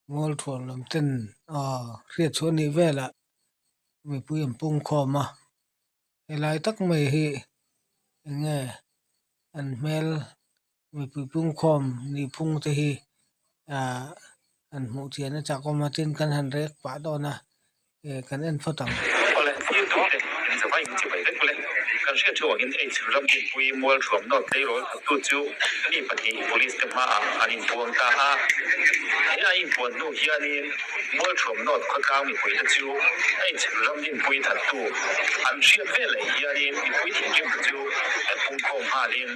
Mualthuam lam ten aw hriatchhuah nih velah mipui an pung khawm a helai tak mai hi eng nge an hmel mipui pung khawm nih phung te hi ah an hmuh chian a chakawm a tin kan han rek pah dawn a. Eh kan en phawt ang. Awle, thiltute in zavai in chibai vek ule. Kan hriat thu angin H Ramdinpui Mualthuam North tleirawl thattu chu mi pahnih Police te hmaah an inpuang ta a. He a inpuan hnu hianin Mualthuam North khawtlang mipuite chu H Ramdinpui thattu an hriat veleh hianin mipui thinrim te chu pungkhawm nghalin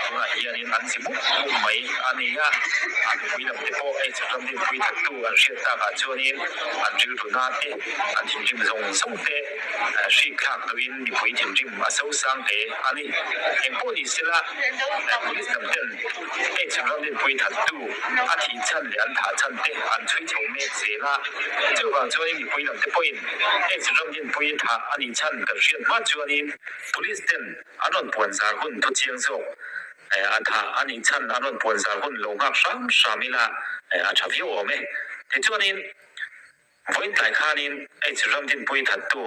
tunah hianin an zi mup mup mai a ni a. A mipui lam te pawh H Ramdinpui thattu an hriat takah chuanin An rilru na te, an thinrim zawng zawng te hrik thlak tuin mipui thinrim a so sang hle a ni. Eng pawh ni sela, Police lam ten H Ramrinpui thattu a thih chhan leh an thah chhan te an chhui chho mek zel a. Chuvang chuanin mipui lam te pawhin H Ramrinpui thah a nih chhan kan hriat hma chuanin Police ten an rawn puan zar hun thu chiang zawk a thah a nih chhan an rawn puan zar hun lo nghak hram hram ila a tha viau awm e. Tichuanin vawiin tlai khanin H Ramdinpui thattu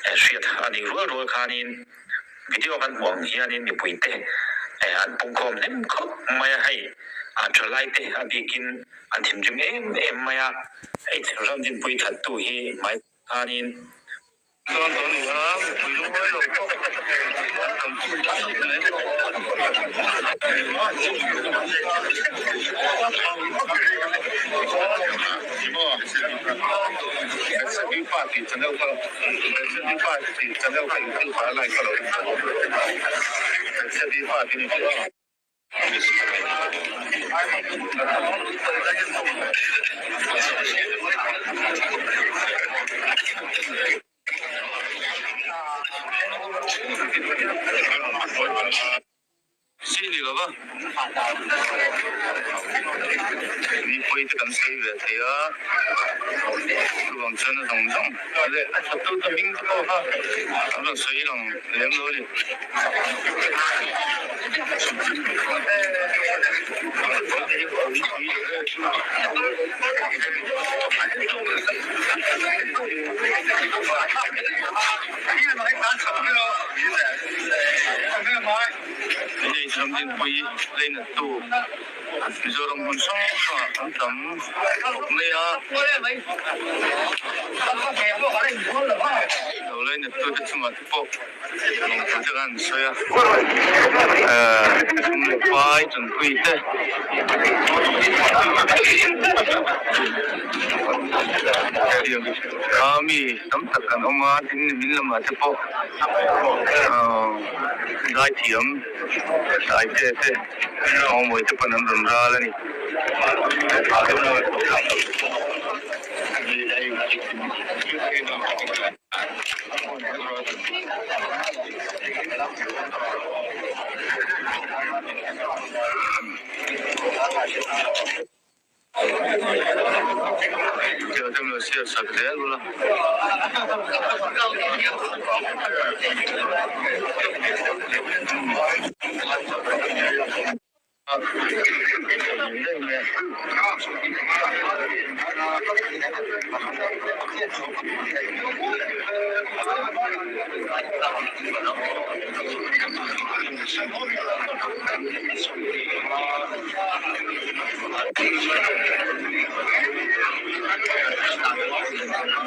hriat a nih rual rual khanin video kan hmuh ang hianin mipuite an pungkhawm hnem khawp mai a, hei a thalai te a bikin an thinrim em em mai a, H Ramdinpui thattu hi hmai khanin Chi ni lova mipui te kan sawi ve thei a, chuvang chuan a zawng zawng leh a thattu te hming te pawh kha an rawn sawi lang lem lo a ni. Hei Ramdinpui leinattu Mizoram hmun hrang hrangah an tam khawp mai a. Lo leinattu te chungah te pawh lawmthu te khan an sawi a. Sum leh pai tanpui te. Mi tam tak an awm a, tin min lamah te pawh zaithiam Taite te Awmawii te pawn an rawn ral a ni.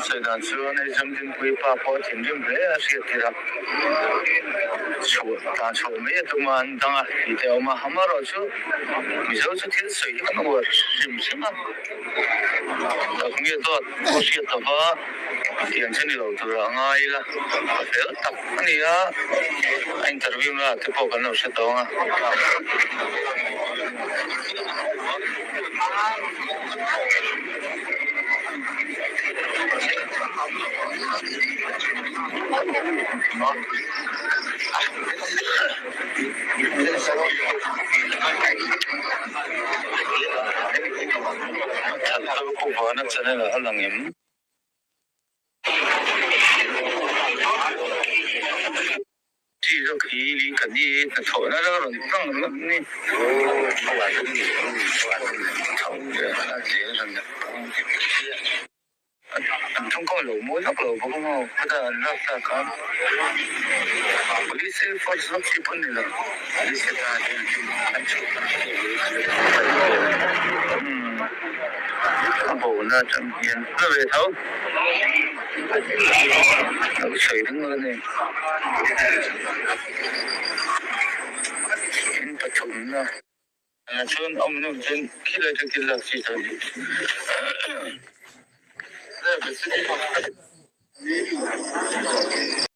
Sawi dan chuan hei Zamdinpui pa pawh a thinrim hle a hriat tirh a, chhuah tan chhuah mai a tum a, an dang a tih te a awm a, amaherawhchu Mizo chu thil sawi hi kan uar hrim hrim a, tak nge dawt pawh hriat lo va tiang chu ni lo tura a ngai ila a fel tak a ni a, a interview na ah te pawh kan lo hre tawng a. Thattu Pu Vana channel ah a lang em? chi zawk hi lei ka ni hnathawhna la rawn hmang ringawt ni. An tawngkam a lo mawi vak lo bawk a maw khawtah an lak tak a police force vak chi pawn ni lo a bo na atang hian a ve tho a lo sawi reng a ni in pathumna. Chuan a awm hnu chuan khilai chu thil lak chi chuan.